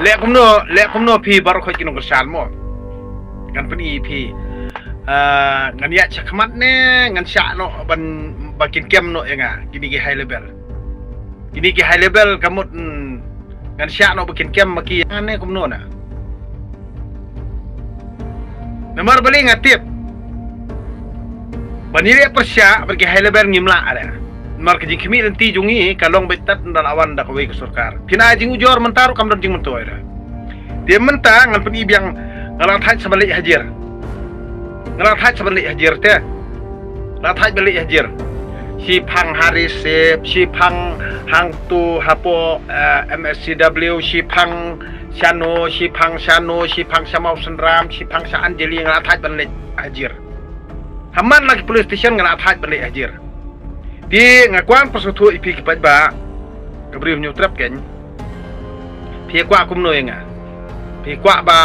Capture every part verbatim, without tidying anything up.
Leh kumno, leh kumno phi baroh khoit ki nongkyrshan mo. Ngan pyni phi. Ah, ngan ïaid shakhmat ne ngan shah noh ban, ba kin kem noh ïa nga kine ki high level. Kine ki high level ka mut, mm, ngan shah noh ba kin kem ma ki, ngan ne kumno na. Namar balei nga tip ba ngi leh pyrshah bad ki high level ngim lah re. Namar ka jingkhmih lynti jong ngi ka long beit tad ynda la wan da kawei ka sorkar. Phin ai jingujor mynta ruh kam don jingmyntoi re. Te mynta ngan pyni biang, nga la thait sa ban leit hajir. Nga la thait sa ban leit hajir te. La thait ban leit hajir. Shiphang ha Recep, shiphang hangto hapoh, eh, M S C W, shiphang shano, shiphang shano, shiphang sha Mawsynram, shiphang sha Anjali, nga la thait ban leit hajir. Ha man la ki police station nga la thait ban leit hajir. Te nga kwah pynsngewthuh ïa phi ki paidbah, ka briew Hynñiewtrep keiñ. Phi kwah kumno ïa nga? Phi kwah ba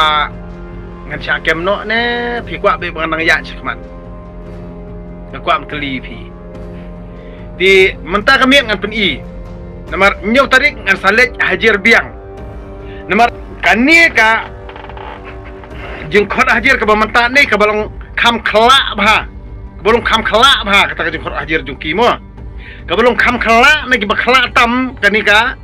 ngan shah kem noh ne phi kwah ba ngan nang ïaid shakhmat? Nga kwah ban kylli phi. Te mynta ka miet ngan pyni. Namar hynñiew tarik ngan sa leit hajir biang. Namar kane ka jingkhot hajir kaba mynta ne kaba long kham khlah bha. Kaba long kham khlah bha kata ka jingkhot hajir jong ki mo. Kaba long kham khlah ne kiba khlah tam kane ka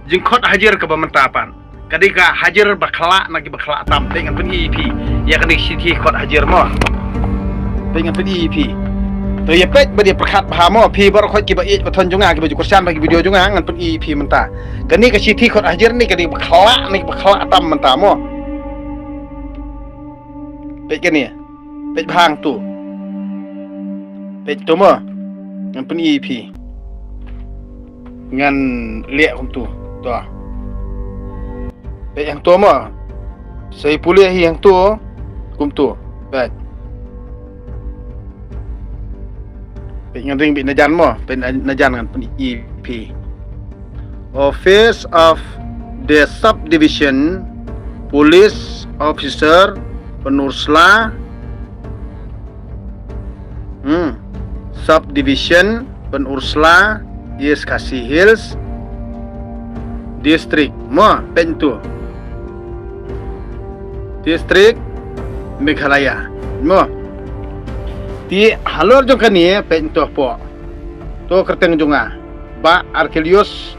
jingkhot hajir kaba mynta pat. Ka dei ka hajir ba khlah na kiba khlah tam. Peit ngan pyni ïa phi ïa kane ka shithi khot hajir mo. Peit ngan pyni ïa phi. To ïa peit bad ïa pyrkhat bha mo phi baroh khoit kiba ïeit ba thon jong nga kiba ju kyrshan bad ki video jong nga, ngan pyni ïa phi mynta. Kane ka shithi khot hajir ne ka dei ba khlah ne kiba khlah tam mynta mo. Peit kane. Peit bha hangto. Peit to mo. Ngan pyni ïa phi. Ngan leh kumto. To. Peit hangto mo. Sa pule hi hangto. Kumto. Peit. Peit ngan ring beit najan mo. Peit na-, najan ngan pyni ïa phi. Office of the Subdivision Police Officer, Pynursla. Hmm. Subdivision Pynursla, East Khasi Hills District. Mo, peit to. District Meghalaya. Mo. Te halor jong kane peit to hapoh. To kyrteng jong nga. Bah Archelaus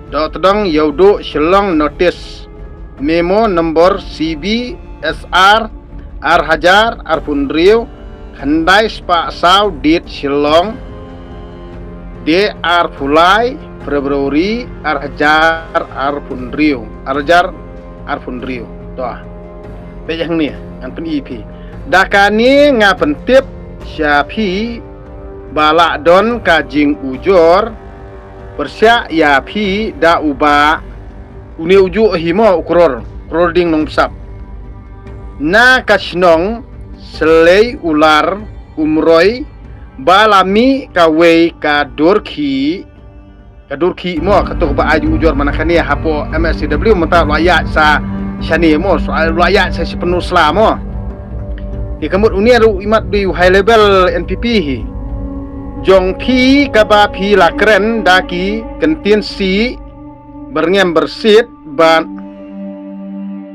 Dohtdong, Ïewduh, Shillong, notice. Memo number C B S R ar hajar arphew hynriew, khyndai spah saw, date Shillong, date arphew lai February ar hajar arphew hynriew, ar hajar arphew hynriew. To. Peit hangne, ngan pyni ïa phi. Da kane nga pyntip sha phi ba lah don ka jingujor pyrshah ïa phi da u Bah, une ujuh hi mo, u Kror, Krording Nongbsap. Na ka shnong Sleiular Umroi, ba la mih kawei ka dur khih, ka dur khih mo, kato kaba ai jingujor mynta kane hapoh M S C W, mynta u la ïaid sa shane mo, u la ïaid sa sha Pynursla mo. Te ka mut une ruh imat ba u high level N P P hi. Jong phi kaba phi la kren da ki kyntien sih byrngem byrsit bad,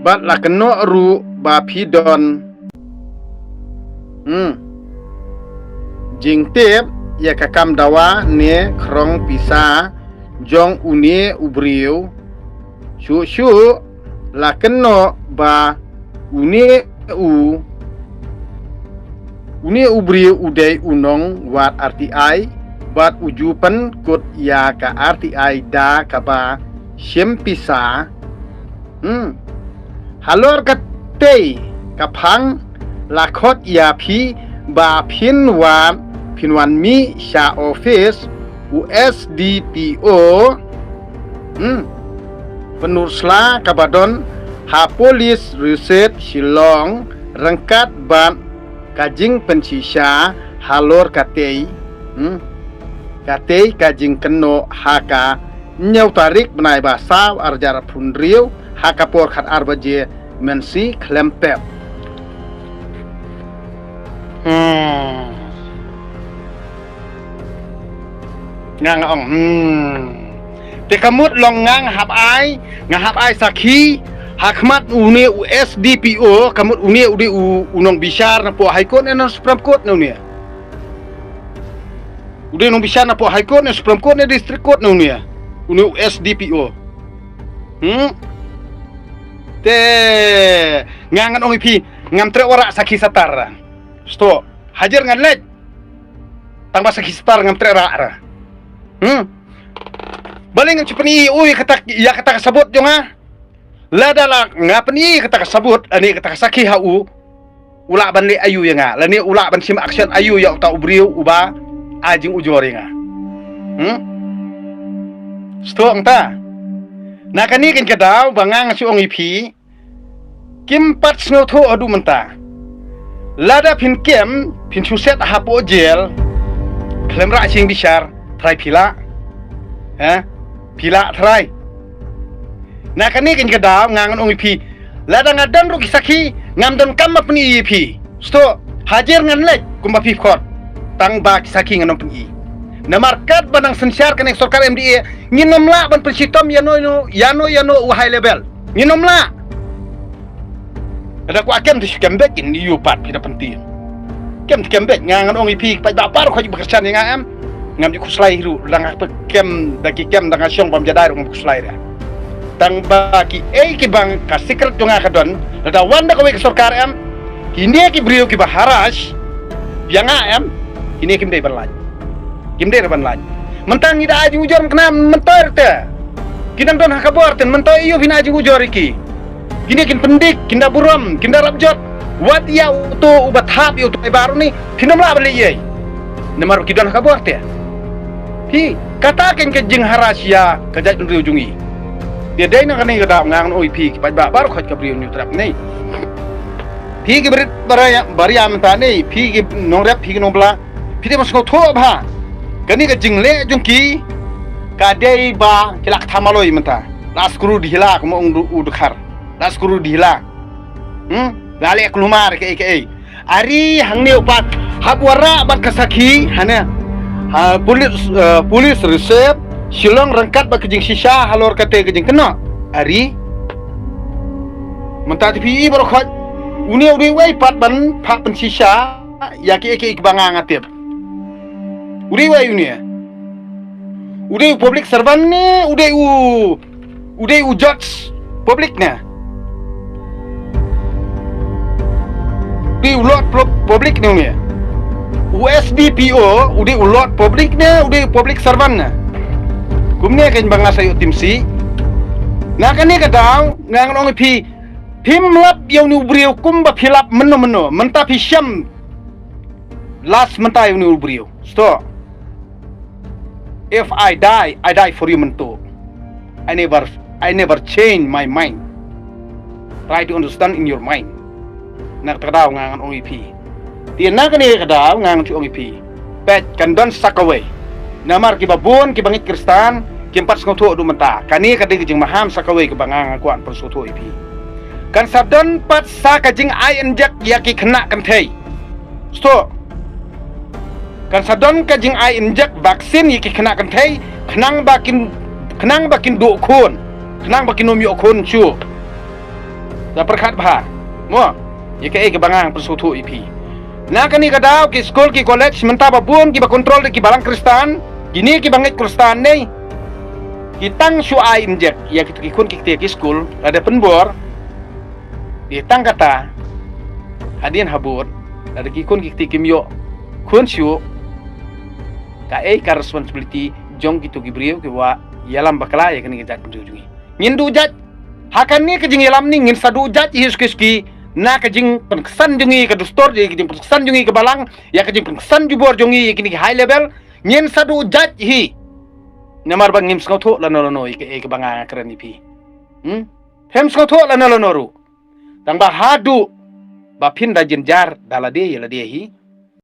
bad la kynnoh ruh ba phi don, hmm, jingtip ïa ka kam dawa ne khrong pisa jong une u briew. Shuh shuh la kynnoh ba une u, une u briew u dei u nongwad R T I bad u ju pynkut ïa ka R T I da kaba shim pisa. Hmm. Halor katei ka phang la khot ïa phi ba phin wan, phin wan mih sha office u S D P O, hmm, Pynursla kaba don ha Police Research Shillong ryngkat bad ka jingpynshisha halor katei, hmm, katei ka jingkynnoh ha ka hynñiew tarik bnai ba saw ar hajar arphew hynriew ha ka por khatar baje mynsiem khlem pep. Hmm. Nga nga ong, hmm. Te ka mut long nga nga hap ai, nga hap ai sakhi ha khmat une u S D P O, ka mut une u dei u, u nongbishar napoh High Court ne na Supreme Court ne une. U dei nongbishar napoh High Court ne Supreme Court ne District Court ne une. Une u S D P O. Hmm? Te nga ngan ong ïa phi, ngam treh wanrah sakhi satar. Stok. Hajir ngan leit. Tang ba sakhi satar ngam treh rah ra. Hmm? Balei ngam shu pyni ïa u ïa kata, ïa kata ka sabut jong nga? Lada la nga pyni ïa kata ka sabut, ani kata ka sakhi ha u, u lah ban leh aïu ïa nga, lane u lah ban shim action aïu ïa uta u briew uba ai jingujor ïa nga. Hmm? Stok nta. Na kane keiñ ka daw ba nga nga shu ong ïa phi, kim pat sngewthuh haduh mynta. Lada phin kem, phin shu set hapoh jel, khlem rah sing bishar, trai phi lah. Ha? Phi lah trai. Na kane keiñ ka daw nga ngan ong ïa phi, lada nga don ruh ki sakhi, ngam donkam ban pyni ïa phi. Stok, hajir ngan leit kumba phi khot. Tang ba ki sakhi ngan ym pyni. Namar katba nang synshar kane ka sorkar M D A, ngin ym lah ban pynshitom ïano ïano, ïano ïano u high level. Ngin ym lah. Lada kwah kem te shu kem beit, ïa u pat phi da pynti. Kem te kem beit, nga ngan ong ïa phi, paidbah baroh kiba kyrshan ïa nga em. Ngam ju khuslai hi ruh, lada nga kem, da ki kem, da nga shong bam jadai ruh ngam khuslai ruh. Tang ba kiei kiba ka secret jong nga ka don, lada wan da kawei ka sorkar em, kine ki briew kiba harass ïa nga em, kine kim dei ban lait. Kim dei ruh ban lait. Mynta ngi da ai jingujor kane myntoi ruh te. Ki dang don ha ka bor te, myntoi ïa u phin ai jingujor ïa ki. Kine kin pyndik, kin da burom, kin da rap jot. Wat ïa uto uba thap ïa uto i baroh ni, phin ym lah ban leh ei. Namar ki don ha ka bor te. Phi, kata keiñ ka jingharass ïa ka jaitbynriew jong ngi. Te dei na kane ka daw nga ngan ong ïa phi ki paidbah baroh khoit ka briew Hynñiewtrep ne. Phi ki barit baria, baria mynta ne, phi ki nongrep, phi ki nongbla. Phi dei ban sngewthuh bha. Kane ka jingleh jong ki ka dei ba ki la ktham maloi mynta. La skru dihila, kumba ong u Dkhar. La skru dihila. Hmm? La leh kulmar kaei kaei. Are hangne u pat hap wanrah bad ka sakhi, hane. Ha, police, eh, police receipt, Shillong ryngkat bad ka jingshisha halor kata ka jingkynnoh. Are. Mynta te phi i baroh khoit. Une u dei uwei pat ban phah pynshisha ïa kiei kiei kiba nga nga tip. U dei uwei une? U dei u public servant ne u dei u, u dei u judge public ne? U dei u lord pub-, public ne une? U S D P O u dei u lord public ne u dei u public servant ne? Kumne keiñ ba nga sa ïoh tim sih. Na kane ka daw nga ngan ong ïa phi, phim lap ïa une u briew kumba phi lap mynno mynno, mynta phi shem. Last mynta ïa une u briew. Stop. If I die, I die for you mynta. I never, I never change my mind. Try to understand in your mind. Na kata ka daw nga ngan ong ïa phi. Te na kane ka daw nga ngan shu ong ïa phi. Peit kan don sa kawei. Namar kiba bun kiba ngeit Khristan kim pat sngewthuh haduh mynta. Kane ka dei ka jingmaham sa kawei kaba nga nga kwah pynsngewthuh ïa phi. Kan sa don pat sa ka jingai injek ïa ki khynnah kynthei. Stop. Kan sa don ka jingai injek vaccine ïa ki khynnah kynthei, khnang ba kin, khnang ba kin duh khun, khnang ba kin ym ïoh khun shuh. Da pyrkhat bha. Mo, ïa kaei kaba nga pynsngewthuh ïa phi. Na kane ka daw ki skul ki college mynta ba bun kiba control da ki balang Khristan, kine kiba ngeit Khristan ne. Ki tang shu ai injek ïa kito ki khun ki kti ki skul, lada pynbor. Te tang kata, hadien habud, lada ki khun ki kti kim ïoh khun shuh, kaei ka responsibility jong kito ki briew kiba ïalam bakla ïa kane ka jaitbynriew jong ngi? Ngin duh jait. Ha kane ka jingïalam ni ngin sa duh jait hi suki suki. Na ka jingpynksan jong ngi ka dustur, ïa ka jingpynksan jong ngi ka balang, ïa ka jingpynksan jubor jong ngi ïa kine ki high level, ngin sa duh jait hi. Namar ba ngim sngewthuh lano lano ïa kaei kaba nga nga kren ïa phi. Hmm? Phim sngewthuh lano lano ruh. Tang ba haduh ba phin da jynjar da lade ïa lade hi.